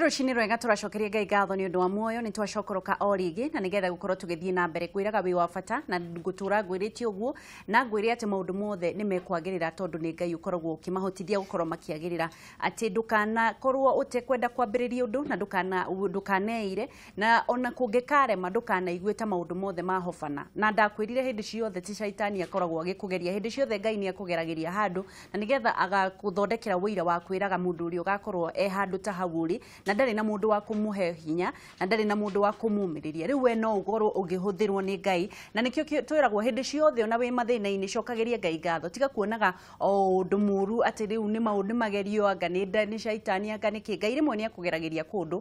Rũcinĩ rwega tũracokeria Ngai ngatho nĩ ũndũ wa muoyo nĩ twacokoroka o rĩngĩ na nĩgetha gũkorwo tũgĩthiĩ na mbere kwĩraga wĩ wa bata na ngũtũra ngwĩrĩte ũguo na ngwĩre atĩ maũndũ mothe nĩ mekwagĩrĩra tondũ nĩ Ngai ũkoragwo ũkĩmahotithia gũkorwo makĩagĩrĩra atĩ ndũkanakorwo ũtekwenda kwambĩrĩria ũndũ na ndũkaneire na ona kũngĩkarema ndũkanaigue ta maũndũ mothe mahobana na ndakwĩrire hĩndĩ ciothe ti caitani akoragwo agĩkũgeria hĩndĩ ciothe Ngai nĩ akũgeragĩria handũ na nĩgetha agakũthondekera wũira wa kwĩraga mũndũ ũrĩa ũgakorwo e handũ ta hau ũrĩ na ndarĩ na mũndũ wa kũmũhe hinya na ndarĩ na mũndũ wa kũmũmĩrĩria rĩu we no ũkorwo ũngĩhũthĩrwo nĩ Ngai na nĩkĩo twĩragwo hĩndĩ ciothe ona wĩ mathĩna-inĩ cokagĩria Ngai ngatho tiga kuonaga o ũndũ mũru atĩ rĩu nĩ maũndũ magerio anga nĩ caitani anga nĩ kĩ Ngai rĩmwe nĩ akũgeragĩria kũndũ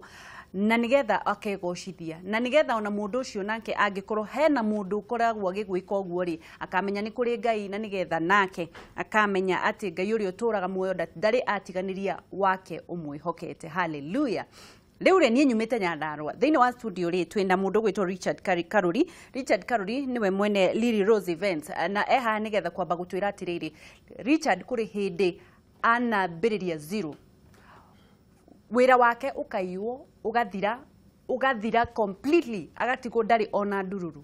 na nĩgetha akegocithia na nĩgetha ona mũndũ ũcio nake angĩkorwo hena mũndũ ũkoragwo agĩgwĩka ũguo rĩ akamenya nĩ kũrĩ Ngai na nĩgetha nake akamenya atĩ Ngai ũrĩa ũtũraga muoyo ndarĩ atiganĩria wake ũmwĩhokete. Hallelujah. Rĩu rĩ niĩ nyumĩte Nyandarũa thĩinĩ wa studio rĩ twĩna mũndũ ũgwĩtwo Richard Karuri. Richard Karuri nĩwe mwene Lily Rose Events na e haha nĩgetha kwamba gũtwĩra atĩrĩrĩ Richard kũrĩ hĩndĩ anambĩrĩria zero wĩra wake ũkaiywo ũgathira completely agatigwo ndarĩ ona ndururu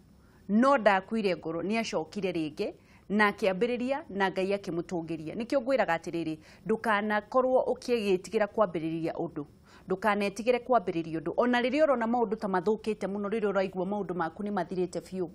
no ndakuire ngoro nĩ acokire rĩngĩ na akĩambĩrĩria na Ngai akĩmũtũngĩria. Nĩkĩo ngwĩraga atĩrĩrĩ ndũkanakorwo ũkĩgĩtigĩra kwambĩrĩria ũndũ ndũkanetigĩre kwambĩrĩria ũndũ ona rĩrĩa ũrona maũndũ ta mathũkĩte mũno rĩrĩa ũraigua maũndũ maku nĩ mathirĩte biũ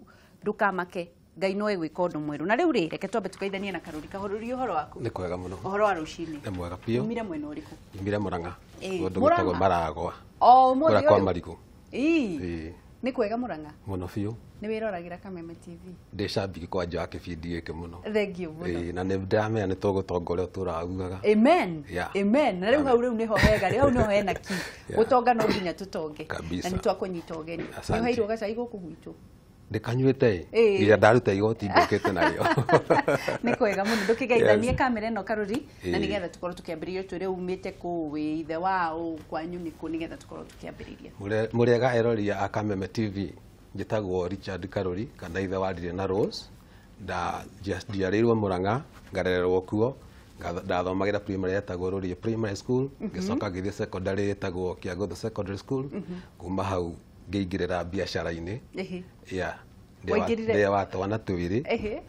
ndũkamake Ngai no egwĩka ũndũ mwerũ. Na rĩu rĩ reke twambe tũkaithanie na Karuri. Karuri ũhoro waku? Nĩ kwega mũno. Ũhoro wa rũcinĩ? Nĩ mwega biũ. Umire mwena ũrĩkũ? Umire Murang'a. Kũndũ gwĩtagwo Maragwa. O ũmũthĩ ũyũ? Kwa marigũ. Ĩĩ. Nĩ kwega Murang'a? Mũno biũ. Nĩ wĩroragĩra Kameme TV? Ndĩ cambiki kwanja wa kĩbindi gĩkĩ mũno. Thank you mũno. Ĩĩ, na nĩ ndĩramenya nĩ tũgũtonga ũrĩa ũtũragugaga. Amen. Amen. Na rĩu hau rĩu nĩho hega, rĩu hau nĩho hena ki. Gũtonga no nginya tũtonge. Na nĩ twakũnyita ũgeni. Nĩ ũheirwo gacai gũkũ gwitũ? Ndĩkanyuĩte ĩ nginya ndaruta igoti ndũkĩte narĩo. Nĩ kwega mũno ndũkĩgeithanie kamera ĩno Karuri na nĩgetha tũkorwo tũkĩambĩrĩria twĩre umĩte kũ wĩ ithe wao kwanyu nĩ kũ nĩgetha tũkorwo tũkĩambĩrĩria. Mũrĩega erori a Kameme TV njĩtagwo Richard Karuri kana ithe wa Lily na Rose njiarĩirwo Murang'a ngarererwo kuo ndathomagĩra primary yetagwo Rũriĩ Primary School ngĩcoka ngĩthiĩ secondary ĩtagwo Kĩangũthũ Secondary School kuma hau ngĩingĩrĩra biacara-inĩ. Yeah. Ndĩ wa twana twĩrĩ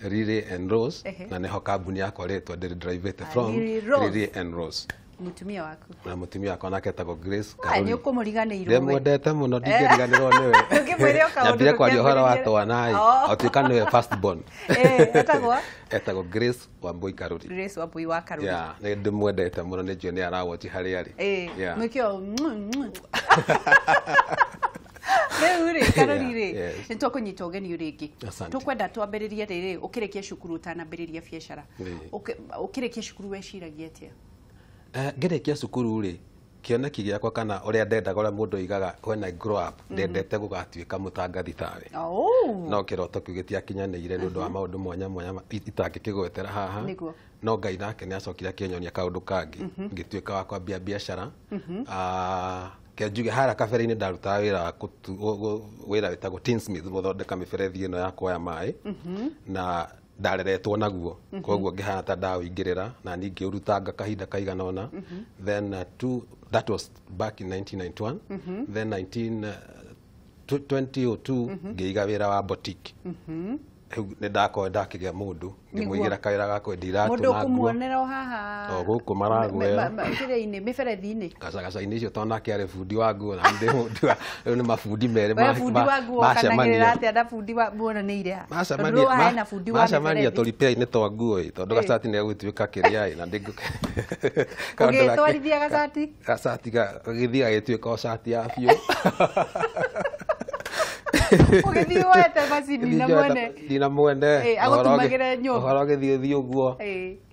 Lily and Rose na nĩho kambuni yakwa rĩtwa ndĩrĩ drivete from Lily and Rose. Mũtumia waku? Na mũtumia wakwa nake etagwo Grace Karuri. Nĩ ũkũmũriganĩirwo. Ndĩmwendete mũno ndingĩriganĩrwo nĩwe. Ndũngĩmwĩre o kaũndũ. Nyambire kwaria ũhoro wa twana ĩ o tuĩka nĩwe first born. Etagwo? Etagwo Grace Wambui Karuri. Grace Wambui wa Karuri. Yeah, nĩ ndĩmwendete mũno nĩ njũĩ nĩ arawatch harĩa arĩ. Mwĩke o rĩu rĩ Karuri rĩ nĩ twakũnyita ũgeni rĩngĩ tũkwenda twambĩrĩrie rĩrĩ ũkĩrĩkia cukuru ũtanambĩrĩria biacara ũkĩrĩkia cukuru weciragia atĩa? Ngĩrĩkia cukuru rĩ kĩoneki gĩakwa kana ũrĩa ndendaga ũrĩa mũndũ oigaga when I grow up ndendete gũgatuĩka mũtangathi tawe no kĩroto kĩu gĩtiakinyanĩire nĩ ũndũ wa maũndũ mwanya mwanya itangĩkĩgwetera haha no Ngai nake nĩ acokire akĩnyonia kaũndũ kangĩ ngĩtuĩka wa kwambia biacara njuge haria kabere-inĩ ndarutaga wĩra wĩra wĩtagwo tinsmith gũthondeka mĩberethi ĩno ya kuoya maĩ na ndareretwo naguo koguo ngĩhana ta ndawĩingĩrĩra na niĩ ngĩũrutanga kahinda kaigana ũna then that was back in 1991 then 2002 ngĩiga wĩra wa boutique rĩu nĩ ndakorwo ndakĩgĩa mũndũ ngĩmũigĩra kawĩra ga kwendia iratũ na nguo mũndũ ũkũmuonera o haha o gũkũ maragweo kĩrĩa-inĩ mĩberethi-inĩ gacagaca-inĩ icio tondũ nake arĩ bundi wa nguo na ndĩ bundi wa rĩu nĩ mabundi merĩ we bundi wa nguo ũkanagĩrĩra atĩa na bundi wa muonanĩire ha tondũ rĩu haha hena bundi wa macemania tũripĩa-inĩ twa nguo ĩ tondũ gacati nĩ gagũtuĩka kĩrĩa ĩ na ndĩ ũgĩtwarithia gacati gacati gagĩthiĩ gagĩtuĩka o cati ya biũ ũgĩthiĩ woete macini na mwene ndina mwene agũtumagĩre nyũmba ũhoro ũgĩthiĩ thiĩ ũguo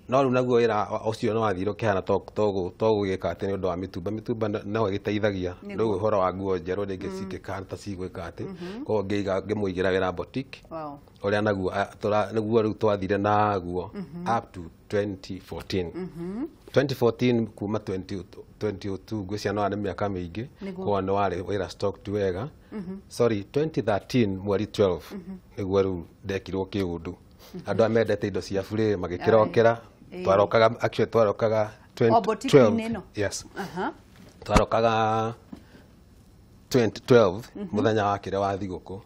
no rĩu naguo wĩra ũcio nĩ wathire ũkĩhana togũgĩka atĩ nĩ ũndũ wa mĩtumba mĩtumba no ĩgĩteithagia rĩu ũhoro wa nguo njerũ rĩngĩ cingĩkahana ta cigwĩka atĩ koguo ngĩmũigĩra wĩra boutique ũrĩa naguo nĩguo rĩu twathire naguo up to 2014 2014 kuma 2002 ngwĩciria no warĩ mĩaka mĩingĩ koguo nĩ warĩ wĩra stocked wega sorry 2013 mweri 12 nĩguo rĩu ndekirwo kĩũndũ andũ arĩa mendete indo cia burĩ magĩkĩrokera twarokaga actually twarokaga 12 yes. Twarokaga 2012 muthenya wa kire wa thiguku.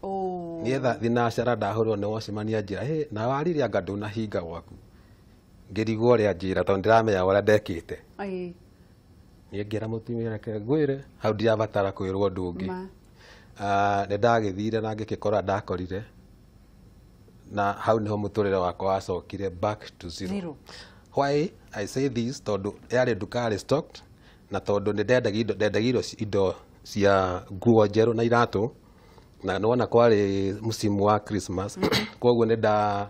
Nietha thinacara ndahurwo ni wacemania njira hey, na warire anga ndunahinga gwaku ngirigwo uria njira tondu ndiramenya uria ndekite. Niĩ ngĩra mũtumia reke ngwĩre hau ndirabatara kwĩrwo ũndũ ũngĩ. Nĩ ndagĩthire na ngĩgĩkora ndakorire na hau niho mũtũrĩre wakwa wacokire back to zero. Why I say this tondu yarĩ nduka yarĩ stocked na tondu nĩ ndendagia indo cia nguo njerũ na iratũ na nĩwona kwarĩ msimu wa Christmas koguo nĩ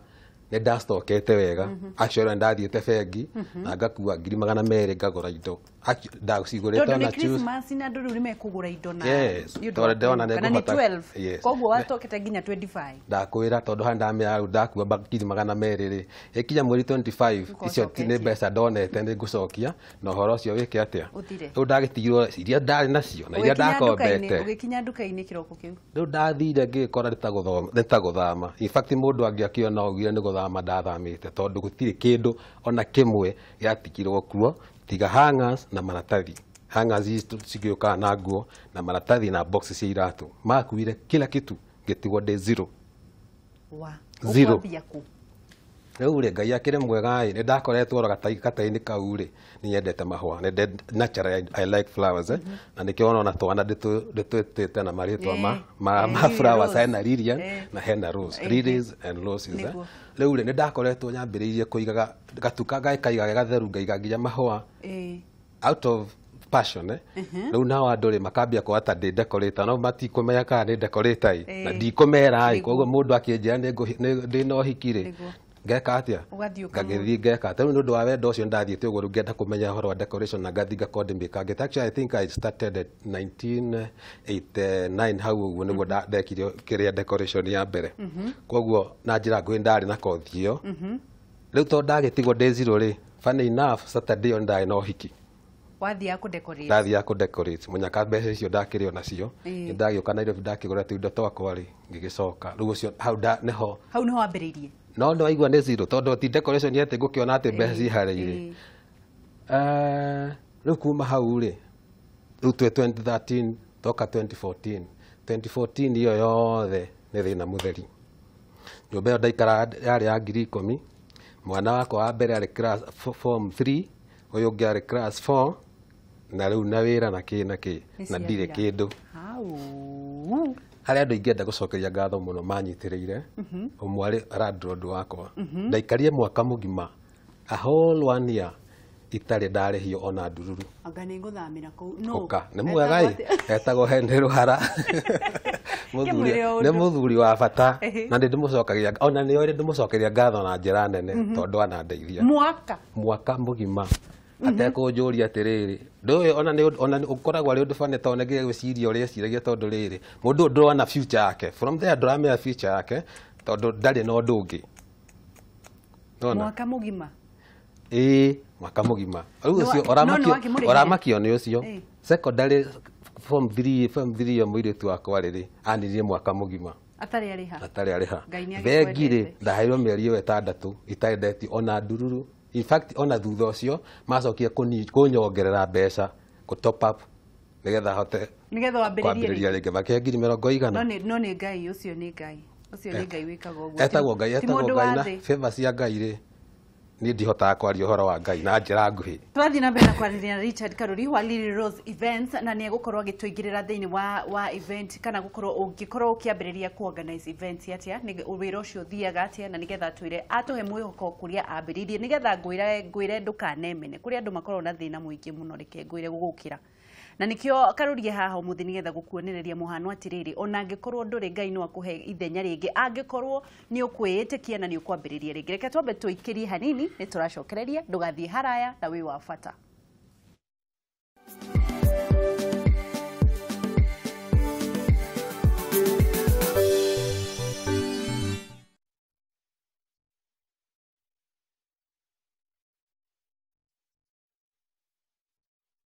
ndastokete wega. Actually ndathiĩte bengi na ngakua 200,000 ngagũra indo ndacigũrĩte na Christmas na andũ rĩu nĩmekũgũra indo na tondũ ndĩrona nĩngũhota. Koguo watokete nginya 25 ndakwĩra tondũ haha ndamenya rĩu ndakua 200,000 rĩ ĩkinya mweri 25 icio nĩ mbeca ndonete nĩ ngũcokia na ũhoro ũcio wĩke atĩa. Rĩu ndagĩtigirwo iria ndarĩ nacio na iria ndakombete. Ũgĩkinya nduka-inĩ kĩroko kĩu rĩu ndathire ngĩkora nĩ ta gũthama. In fact mũndũ angĩakĩona augire nĩ gũthama ndathamĩte tondũ gũtirĩ kĩndũ ona kĩmwe gĩatigirwo kuo tiga hangers na maratathi. Hangers ici cigĩũkaga na nguo na maratathi na box cia iratũ. Makuire kila kitu ngĩtigwo ndĩ zero. Zero. Rĩu rĩ Ngai akĩrĩ mwega ĩ nĩ ndakoretwo oro gatagatĩ-inĩ kau rĩ nĩ nyendete mahũa naturally I like flowers na nĩkĩo wona twana ndĩtwĩtĩte na marĩtwa ma flowers hena Lilian na hena Rose, lilies and roses. Rĩu rĩ nĩ ndakoretwo nyambĩrĩirie kũigaga gatuka gakaiga gatheru ngaiga nginya mahũa out of passion. Rĩu nao andũ rĩ makambia kuga ta ndĩ decorator no matikũmenya kana nĩ decorator ĩ na ndikũmera ĩ koguo mũndũ akĩnjĩra ndĩna ũhiki rĩ ngeka atia ngagĩthiĩ ngeka atĩa. Rĩu nĩ ũndũ wa wendo ũcio ndathiĩte ũguo rĩu ngenda kũmenya ũhoro wa decoration na ngathiĩ ngakorwo ndĩmĩkangĩte. Actually I think I started at 1989 hau ũguo nĩguo ndekire kĩrĩa decoration ya mbere. Koguo na njĩra nguhĩ ndarĩ na kothi ĩyo. Rĩu tondũ ndagĩtigwo ndĩ zero rĩ funny enough Saturday ĩyo ndarĩ na ũhiki wathiaga kũdecorate ndathiaga kũdecorate mũnyaka mbeca icio ndakĩrĩ o nacio nĩ ndagĩũka Nairobi ndakĩgũra tũindo twakwa rĩ ngĩgĩcoka rĩu ũcio hau nĩho hau nĩho wambĩrĩirie no nĩ waigua nĩ zero tondũ ti decoration atĩ ngũkĩona atĩ mbeca ciharĩire. Rĩu kuma hau rĩ rĩu twĩ 2013 toka 2014 2014 ĩyo yothe nĩ thĩna mũtheri. Nyũmba ĩyo ndaikaraga yarĩ ya 10,000. Mwana wakwa wa mbere arĩ class form 3 ũyũ ũngĩ arĩ class 4 na rĩu na wĩra na kĩ na kĩ na ndirĩ kĩndũ. Harĩ andũ ingĩenda gũcokeria ngatho mũno manyitĩrĩire. Ũmwe arĩ landlord wakwa ndaikarire mwaka mũgima a whole one year itarĩ ndarĩhio ona ndururu. Anga nĩ ngũthamĩra kũu no ũka nĩ mwega ĩ etagwo Henry Ruhara. Nĩ mũthuri wa bata na nĩ ndĩmũcokagia ona nĩ orĩ ndĩmũcokeria ngatho na njĩra nene tondũ anandeithia mwaka mũgima atekũnjũria atĩrĩrĩ ndũĩ ona nĩ ũkoragwo arĩ ũndũ bane tondũ nĩ gwĩciria ũrĩa eciragia tondũ rĩrĩ mũndũ ndũrona future yake from there ndũramenya future yake tondũ ndarĩ na ũndũ ũngĩ. Mwaka mũgima ĩĩ mwaka mũgima rĩu ũcio ũramakio nĩ ũcio secondary form 3 ya mũirĩtu wakwa rĩrĩ anirie mwaka mũgima atarĩ arĩha bengi rĩ ndaheirwo mĩeri ĩyo 6 itarĩ ndetio ona ndururu. In fact ona thutha ũcio macokire kũnyongerera mbeca kũ top up nĩgetha hote kwambĩrĩria rĩngĩ makĩhe 40,000. No nĩ Ngai ũcio nĩ Ngai ũcio nĩ Ngai wĩkaga ũguo etagwo Ngai na favor cia Ngai rĩ niĩ ndihotaga kwaria ũhoro wa Ngai na njĩra nguhĩ. Twathiĩ na mbere na kwaranĩria na Richard Karuri wa Lily Rose Events na nĩ egũkorwo agĩtũingĩrĩra thĩinĩ wa event kana gũkorwo ũngĩkorwo ũkĩambĩrĩria ku organize events atĩa wĩra ũcio ũthiaga atĩa na nĩgetha atwĩre atũhe mwĩhoko kũrĩa ambĩrĩirie nĩgetha ngwĩre ndũkanemene kũrĩa andũ makoragwo na thĩna mũingĩ mũno reke ngwĩre gũgũkĩra na nikio Karurie haha umuthi nigetha gukuonereria muhano atiriri ona angikorwo nduri Ngai no akuhe ithenya ringi angikorwo ni ukwiyitikia na ni ukwambiriria ringi. Reke twambe tuikirie hanini ni turacokereria ndugathie haraya na wi wa bata.